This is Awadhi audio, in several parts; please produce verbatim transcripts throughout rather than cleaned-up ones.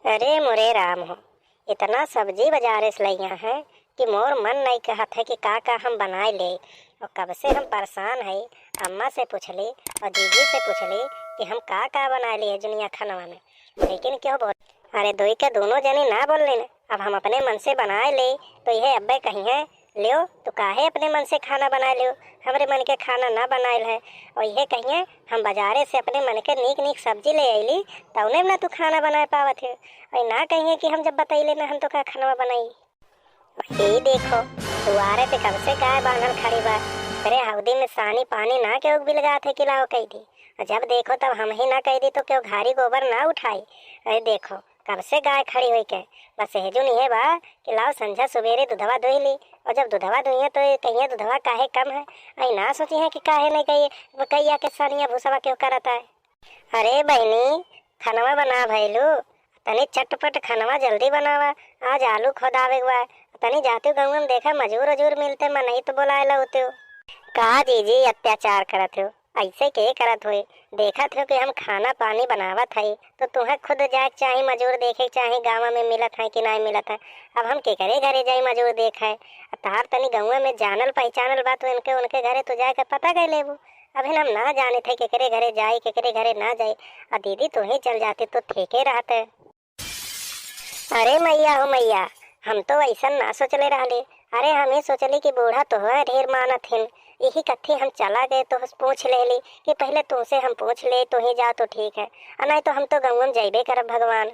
अरे मोरे राम हो, इतना सब्जी बजारे से लइया है कि मोर मन नहीं कहत है कि का का हम बनाए ले। और कब से हम परेशान है, अम्मा से पूछली और जीजी से पूछली कि हम का का बनाए ले दुनिया खानवा में, लेकिन क्यों बोल। अरे दोई के दोनों जने ना बोल लेने, अब हम अपने मन से बनाए ले तो यह अब्बे कहीं है, "ल्यो, तू काहे अपने मन से खाना बनाए लियो? हमरे मन के खाना ना बनाइल है।" और यह कहिए, "हम बाजारे से अपने मन के नीक नीक सब्जी ले अइली, तौने में ना तू खाना बनाए पावत है।" और ना कहिए कि हम जब बतैले ना हम तो का खाना बनाई। और यही देखो, दुआरे पे कब से गाय बांधल खड़ी बा। अरे हौदी में सानी पानी ना के उग बिलगात है कि लाओ कह दी। और जब देखो तब हम ही ना कह दी तो क्यों घारी गोबर ना उठाई। अरे देखो, कब से गाय खड़ी होई के, बस हेजुन इहे बा कि लाओ संझा सुबेरे दुधवा दुहि ली, और जब दुधवा दुहिए तो ये कहिए दुधवा काहे कम है, आई ना सोची है कि काहे नहीं कहिए वो कहिया के सानिया भूसवा क्यों करत है। अरे बहनी, खनवा बना भैलू, तनी चटपट खनवा जल्दी बनावा, आज आलू खोदावे के बा, तनी जातू गाँव में देखा मजूर उजूर मिलते मनई तो बोलाए लौतू। का जीजी अत्याचार करत हो? ऐसे के करत होए? देखत हो कि हम खाना पानी बनावत हई, तो तुहें खुद जाए के चाही, मजूर देखे के चाही, गाँव में मिलत है कि नाहीं मिलत है। अब हम केकरे घरे जाई मजूर देखे? आ तार तनी गाँव में जानल पहचानल बा, तो इनके उनके घरे तो जाए के पता कर लेबू। अभी हम ना जाने थे केकरे घरे जाई, केकरे घरे ना जाई। आ दीदी तू ही चल जाती तो ठीके रहते। अरे मैया हो मैया, हम तो ऐसन ना सोचले रहली। अरे हम ही सोचली कि बूढ़ा तोहरा ढेर मानत हिन, यही कत्थी हम चला गए तो पूछ लेली कि पहले तुमसे हम पूछ ले, तू ही जा तो ठीक है, आ नहीं तो हम तो गौवा में जइबे करब भगवान।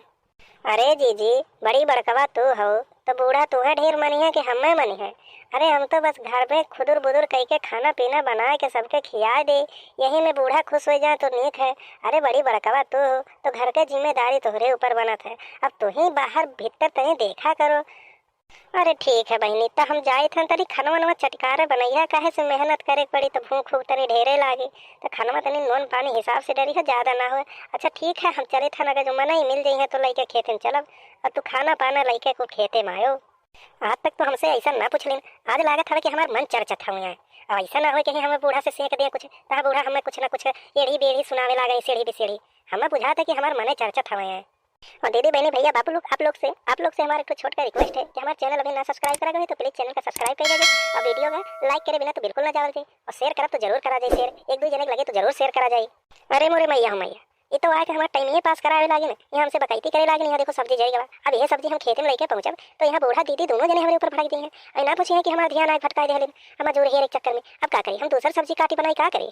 अरे जीजी, बड़ी बड़कवा तू हो, तो बूढ़ा तूहे ढेर मनिहे कि हमें मनिहे? अरे हम तो बस घर में खुदुर बुदुर कई के खाना पीना बनाए के सबके खियाए दे, यही में बूढ़ा खुश हो जाए तो नीक है। अरे बड़ी बड़कवा तू हो, तो घर के जिम्मेदारी तोहरे ऊपर बनत है। अब तू ही बाहर भीतर तनी देखा करो। अरे ठीक है बहिनी, तो हम जाइत हन, तनी खनवा नवा चटकारे बनैया, काहे से मेहनत करे के पड़ी, तो भूख उख तनी ढेरे लागी, तो खनवा तनी नून पानी हिसाब से डरी है, ज्यादा ना होए। अच्छा ठीक है, हम चलित हन, अगर जो मनई मिल जइहे तो लइके खेते में चलब, और तू खाना पाना लइके को खेते में आयो। आज तक तो हमसे ऐसा ना पूछलिन, आज लागत हवे कि हमार मन चरचत हवे है। अब ऐसा ना होए कहीं हमें बूढ़ा से सेंक दे कुछ, तहाँ बूढ़ा हमें कुछ ना कुछ एड़ी बेड़ी सुनावे लागे, सीढ़ी बिसेढ़ी। हमें बुझात है कि हमार मने चरचत हवे है। और दीदी बहनी भैया बाबू लोग, आप लोग से, आप लोग से हमारा एक ठो छोटका रिक्वेस्ट है कि हमारा चैनल अभी ना सब्सक्राइब करा गए तो प्लीज चैनल का सब्सक्राइब कर दीजिए और वीडियो का लाइक करे बिना तो बिल्कुल ना जावल जाए और शेयर करब तो जरूर करा जाए शेयर, एक दो जने के लगे तो जरूर शेयर करा जाए। अरे मोरे मैया हो मैया, ये तो आके हमारा टाइम ये पास करावे लागे ना, ये हमसे बकैती करे लागे ना। यहाँ देखो सब्जी जरी गवा, अब ये सब्जी हम खेते में लेके पहुँचब तो यहाँ बूढ़ा दीदी दोनों जने हमारे ऊपर भड़क दी हैं और ना पूछे हैं कि हमारा ध्यान आए भटकाए दे हले, हम मजूर हेरे के चक्कर में अब का करी, हम दूसर सब्जी काटी बनाई का करी।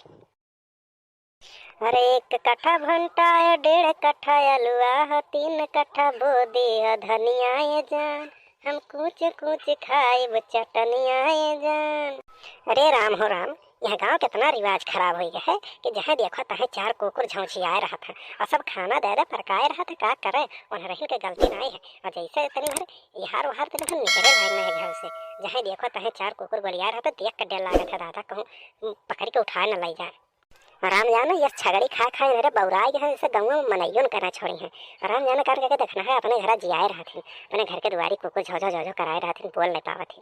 अरे एक कट्ठा भंटा है, डेढ़ कट्ठा अलुआ है, तीन कट्ठा बोदी है धनिया ये जान, हम कूच कूच खाइब चटनिया ये जान। अरे राम हो राम, यह गांव कितना रिवाज खराब हो गया है कि जहाँ देखो तहाँ चार कुकुर झौंझियाए रहत है और सब खाना दे दे परकाए रहत है, का करे, उन्हें रहिन के गलती नहीं है। और जैसे तनी भर इहार उहार तनी भर निकले भाई नहीं घर से, जहाँ देखो तहाँ चार कुकुर गोलियाए रहत है, देख के डर लागत है दादा, कहूँ पकड़ के उठाए न ले जाए। राम जाने, यह छगड़ी खाए खाए मेरे बौराए गए हैं, जैसे गाँव में मनइयो न करना छोड़ी हैं। राम जाने कर करके देखना है, अपने घर जियाए रहथिन, अपने घर के दुआरी कुकुर झो झो झो झो कराए रहथिन, बोल नहीं पावत ही।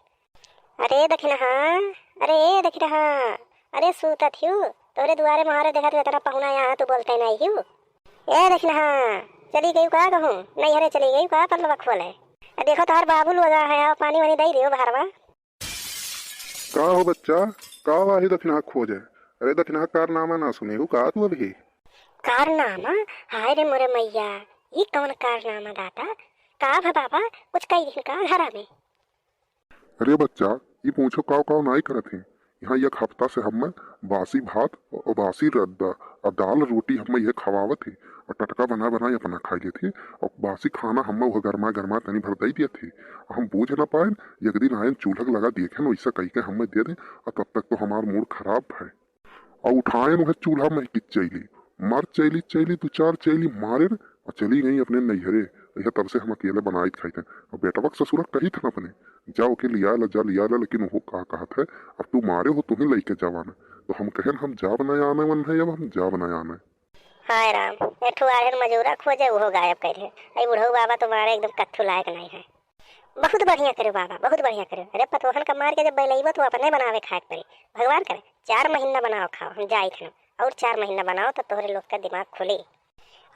अरे दखिनहा, अरे दखिनहा, अरे सूतत हियो, तोरे दुआरे मोहरे देखत हुए तेरा पहुना यहाँ, तू बोलते नहीं हियो। ए दखिनहा, चली गई का कहूँ, नहीं हरे चली गई का पतलवा खोले। देखो तोहर बाबू लोग है, आओ पानी वानी दे दियो बहरवा। का हो बच्चा, का वाही दखिनहा खोजे? अरे दखिनहा कारनामा ना सुने हो का तू अभी? कारनामा? हाय रे मोरे मैया, ई कौन कारनामा दाता? का भा बाबा, कुछ कही दिन का घरा में? अरे बच्चा, ई पूछो काव काव नाई करत है। यहाँ एक हफ्ता से हमें बासी भात और बासी रद्दा और दाल रोटी हमें यह खवावत है और टटका बना बनाए अपना खाई लेत है और बासी खाना हमें वह गरमा गरमा तनी भर दई दियत है। हम बूझ ना पाएन, एक दिन आएन चूल्हा लगा देखेन वैसा कही के हमें दे दे और तब तक तो हमार मूड खराब है। और उठाएन वह चूल्हा में की चैली, मार चैली चैली दो चार चैली मारेन और चली गई अपने नैहरे। यह तब से हम अकेले बनाइत खाइत हैं। और बेटवा के ससुरा कही था अपने, "जाओ के लिया ला, जा लिया ला," लेकिन वो का कहत है, "अब तू मारे हो, तुम्हें लेके जावा ना।" तो हम कहेन, "हम जाब ना आने वन है, अब हम जाब ना आने।" हाय राम, एक ठो आढ़न मजूरा खोजे, वो गायब कर है। आई बुढ़ऊ बाबा तुम्हारे एकदम कत्थू लायक नहीं है। बहुत बढ़िया करो बाबा, बहुत बढ़िया करो। अरे पतोहन का मार के जब बैलैबो तो अपने बनावे खाए के पड़ी। भगवान करे चार महीना बनाओ खाओ, हम जाइत हन। और चार महीना बनाओ तो तोहरे लोग का दिमाग खुली।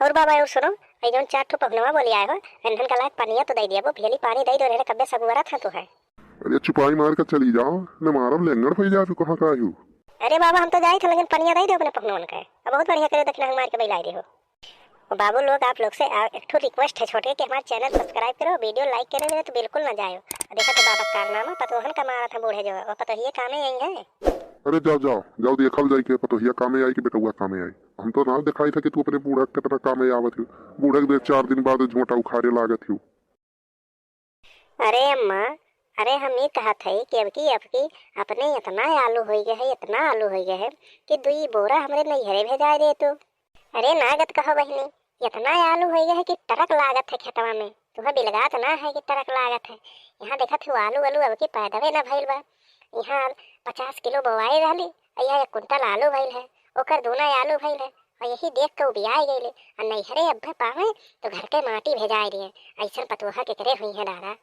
और बाबा, और सुनो, ये जौन चार ठो पहुनवा बोली आए हो, इन्हन का लायक पनिया तो दे दिया, वो भेली पानी दे दो, इन्हें कब्बे सगुआरा था तो है। अरे चुपाई मार के चली जाओ, न मारब लेंगड़ भई जाबी, कहाँ का आयु? अरे बाबा, हम तो जाए थे, लेकिन पनिया दे दो अपने पहुनवन के। अब बहुत बढ़िया करे, दक्षिणा मार के बैलाई रहे हो। और बाबू लोग, आप लोग से आ, एक ठो request है छोटे कि हमारे channel subscribe करो, video like करे रहे तो बिल्कुल ना जायो। देखा तो बाबा कारनामा, पतोहन का मारा था बूढ़े जो, और पतोहिए कामे आई है। अरे जाओ, जाओ, जाओ, देखल जाई के पतोहिया कामे आई कि बेटउआ कामे आई। हम तो ना दिखाई था कि तू अपने बूढ़ा के कितना कामे आवत हो। बूढ़ा के दे चार दिन बाद झोंटा उखारे लागत हो। अरे अम्मा, अरे हम ई कहत हई कि अब की, अब की अपने इतना आलू होइ गए है, इतना आलू होइ गए है कि दुई बोरा हमरे नैहरे भेजाए दे तू। अरे ना गत कहो बहिनी, इतना आलू होइ गए है कि ट्रक लागत है खेतवा में। तुहे बिलगात ना है कि ट्रक लागत है। यहाँ देखत हो आलू, आलू अब की पैदवे ना भइल बा। यहाँ पचास किलो बोआई रहली, और यहाँ एक कुंटल आलू भइल है, ओकर दूना आलू भइल है, और यही देख के उबियाए गइले। और नैहरे अब्बे पावे तो घर के माटी भेजाए दिए। ऐसन पतोहा केकरे हुई है दादा?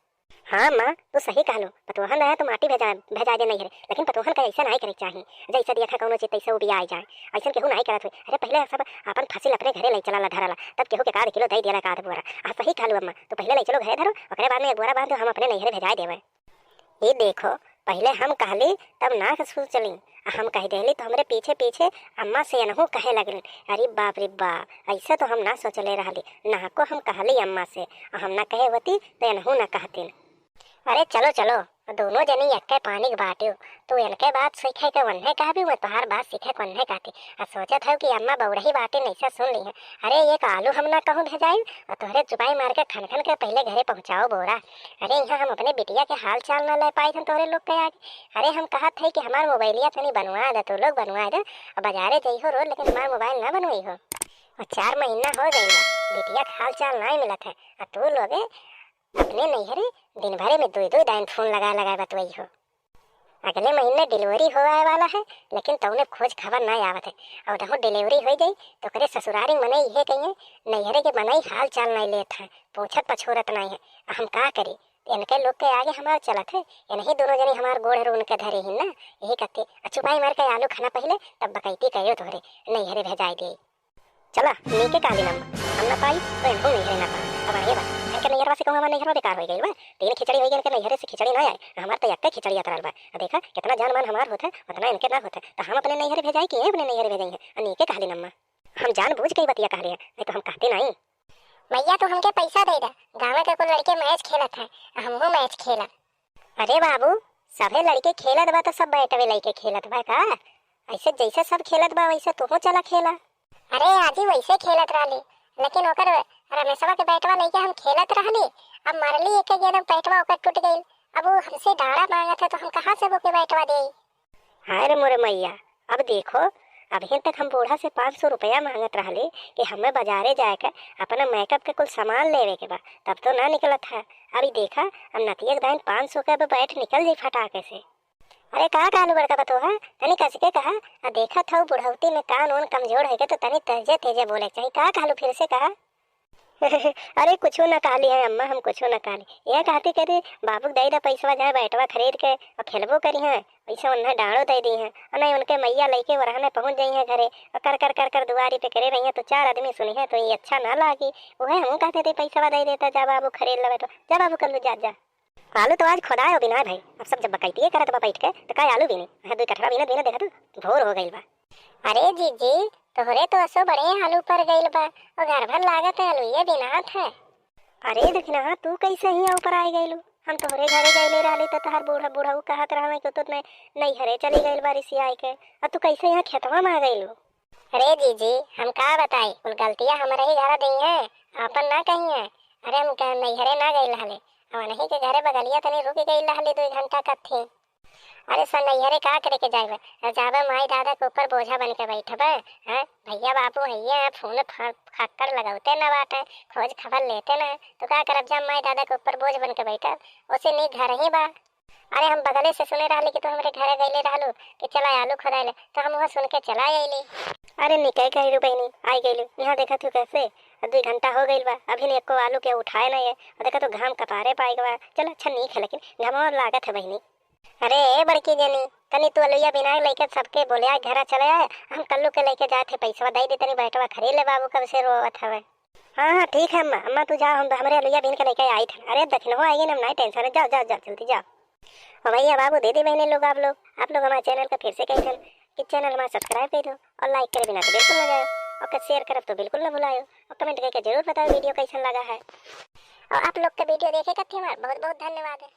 हाँ माँ, तू सही कहलो, पतोहन रहे तो माटी भेजा, भेजा दे नैहरे, लेकिन पतोहन का ऐसा नाई करे चाही। जैसे देखा कौनो चीज तैसे उबियाए जाए, ऐसन केहू नाई करत हुई। अरे पहले सब अपन फसिल अपने घरे ले चला ला धरला, तब केहू के का किलो दे दिया का आध बोरा। आ सही कहलो अम्मा, तो पहले ले चलो घरे धरो, ओकरे बाद में एक बोरा बांध दो, हम अपने नैहरे भेजाए देवे। ये देखो, पहले हम कहली तब ना सोचली, आ हम कह देली तो हमरे पीछे पीछे अम्मा से एनहू कहे लगली। अरे बाप रे बाप, ऐसे तो हम ना सोचले रहली, ना को हम कहली अम्मा से, आ हम ना कहे होती तो एनहू ना कहतीन। अरे चलो चलो, दोनों जनी एक्के पानी के बाटियो, तू इनके बात सीखे के वन्ने कहबी, मैं तोहार बात सीखे के वन्ने कहती। आ सोचत हूँ कि अम्मा बौरही बाटिन ऐसा सुन ली है। अरे एक आलू हम ना कहूँ भेजाई, और तोहरे चुपाई मार के खन खन के पहले घरे पहुँचाओ बोरा। अरे यहाँ हम अपने बिटिया के हाल चाल ना ले पाई थन तोहरे लोग के आगे। अरे हम कहत है कि हमार मोबाइलिया तनी बनवा दे, तू लोग बनवा दे। अब बाजारे जइहो रोज, लेकिन हमार मोबाइल ना बनवाई हो। और चार महीना हो गइल बा, बिटिया के हाल चाल नाई मिलत है। आ तू लोग अपने नैहरे दिन भरे में दुई दुई दाइन फोन लगा लगा बतवई हो। अगले महीने delivery होवे वाला है, लेकिन तौने खोज खबर नाई आवत है। और उधहू delivery होइ जाई तो ओकरे ससुरारी मनई इहे कहिए, नैहरे के मनई हाल चाल नाई लेत है, पूछत पछोरत नाई है। आ हम का करी? इनके लोग के आगे हमार चलत है, इनही दोनों जनी हमार गोड़ रून के धरे ही ना। यही कहते, आ चुपाई मार के आलू खाना पहले, तब बकैती करियो तोहरे, नैहरे भेजाई दे। चला, नीके कहली नम्मा, हम ना पाई तो इनको नैहरे ना पाई। अब आगे बा, इनके नैहरवा से कहूँ हमार नैहरवा बेकार होइ गइल बा। तीन खिचड़ी होइ गइल, इनके नैहरे से खिचड़ी ना आए, हमार तो एक्के खिचड़ी अतरल बा। आ देखा, कितना जान मान हमार होत है, उतना इनके ना होत है, तो हम अपने नैहरे भेजाई कि ये अपने नैहरे भेजाई है? आ नीके कहली नम्मा, हम जान बूझ के ही बतिया कहली है, नहीं तो हम कहते नहीं। मैया, तू हमके पैसा दे दे, गाँव के कुल लड़के मैच खेलत है, हमहू मैच खेलब। अरे बाबू, सभे लड़के खेलत बा तो सब बैटवे लइके खेलत बा का? ऐसे जैसे सब खेलत बा वैसे तूहू चला खेला। अरे आजी, वैसे खेलत रहली, लेकिन ओकर रमेशवा के बैटवा लइके हम खेलत रहली, अब मरली एक गेंद, बैटवा ओकर टूट गइल। अब वो हमसे डांडा मांगत है तो हम कहाँ से ओके बैटवा देई? हाय रे मोरे मैया, अब देखो, अभी तक हम बूढ़ा से पाँच सौ रुपया मांगत रहली कि हमें बाजारे जाए के अपना मेकअप के कुल सामान लेवे के बा, तब तो ना निकलत है। अभी देखा, अब नतिया के दाइन पाँच सौ के अब बैठ निकल जाई फटाके से। अरे का कहलू बड़का पतोहा, तनी कस के कहा। आ देखत हऊ बुढ़ौती में कान ओन कमजोर है के, तो तनी तेजे तेजे बोले के चाही। का कहलू, फिर से कहा। अरे कुछो न कहली है अम्मा, हम कुछो न कहली। यह कहती कि अरे बाबू के दे दे पैसवा, जाए बैटवा खरीद के और खेलबो करी हैं, वैसे उन्हें डांडो दे दी हैं। और नहीं उनके मैया लइके वो रहने पहुँच जाई हैं घरे और कर कर कर कर दुआरी पे करे रही हैं, तो चार आदमी सुनी है तो ये अच्छा ना लागी। वह हम कहते थे पैसवा दे देता, जा बाबू खरीद ले बैठो, जा बाबू कर लो, जा जा। आलू तो आज खोदाए हो बिना भाई, अब सब जब बकैतिये करत बा बैठ के, तो का आलू बीनी? वह दुई कठरा बीनत बीनत देखा तू, भोर हो गइल बा। अरे जीजी, तोहरे तो असो बड़े आलू पर गइल बा, और घर भर लागत है आलू ये बिनात है। अरे दखिनहा, तू कैसे हियाँ ऊपर आए गइलू? हम तोहरे घरे गइले रहली तो तोहार बूढ़ा बूढ़ऊ कहत रहवे कि तू नहीं नैहरे चली गइल बा रिसियाई के, और तू कैसे यहाँ खेतवा में आ गइलू? अरे जीजी, हम का बताई, कुल गलतिया हमरे ही घरा देई है, आपन ना कही है। अरे हम ग-, नैहरे ना गइल रहले, अब उन्हीं के घरे बगलिया तनी रुक गइल रहले दुई घंटा कत्थे। अरे सन नैहरे का करे के जाइबे? अरे जाबे माई दादा के ऊपर बोझा बन के बैठबे, हैं? भैया बाबू हइये हैं, फोन फा-, फक्कड़ लगौते न बाटे, खोज खबर लेते न, तो का करब जब माई दादा के ऊपर बोझ बन के बैठब? ओसे नीक घर ही बा। अरे हम बगले से सुने रहली कि तू हमरे घरे गइले रहलू कि चला आलू खोदाइले, तो हम वहाँ सुन के चला अइली। अरे निकै कहलू बहिनी, आई गइलू। यहाँ देखत हूँ कैसे दुई घंटा हो गइल बा, अभी ने एको आलू के उठाए नहीं है। और देखा तो घाम कपारे पाए के बा। चलो अच्छा नीक है, लेकिन घाम और लागत है बहिनी। अरे ए बड़की जनी, तनी तू अलुइया बिनाए लइके सबके बोले आए, घरा चले आए, हम कल्लू के लइके जात है, पैसवा दे दे, तनी बैठवा खरीद ले, बाबू कब से रोवत हवे। हाँ हाँ ठीक है अम्मा, अम्मा तू जाओ, हम हमरे अलुइया बीन के लइके आई थन। अरे दखिनहो आई ना, हम नाई टेंशन है, जाओ जाओ जाओ जल्दी जाओ। और भैया बाबू दीदी बहने लोग, आप लोग आप लोग हमारे चैनल का फिर से कही थन कि चैनल हमारा सब्सक्राइब कर दो और लाइक करे बिना तो बिल्कुल ना जाओ, और शेयर करब तो बिल्कुल ना भुलायो, और कमेंट करके जरूर बताओ वीडियो कैसन लगा है। और आप लोग का वीडियो देखे खातिर हमारा बहुत बहुत धन्यवाद है।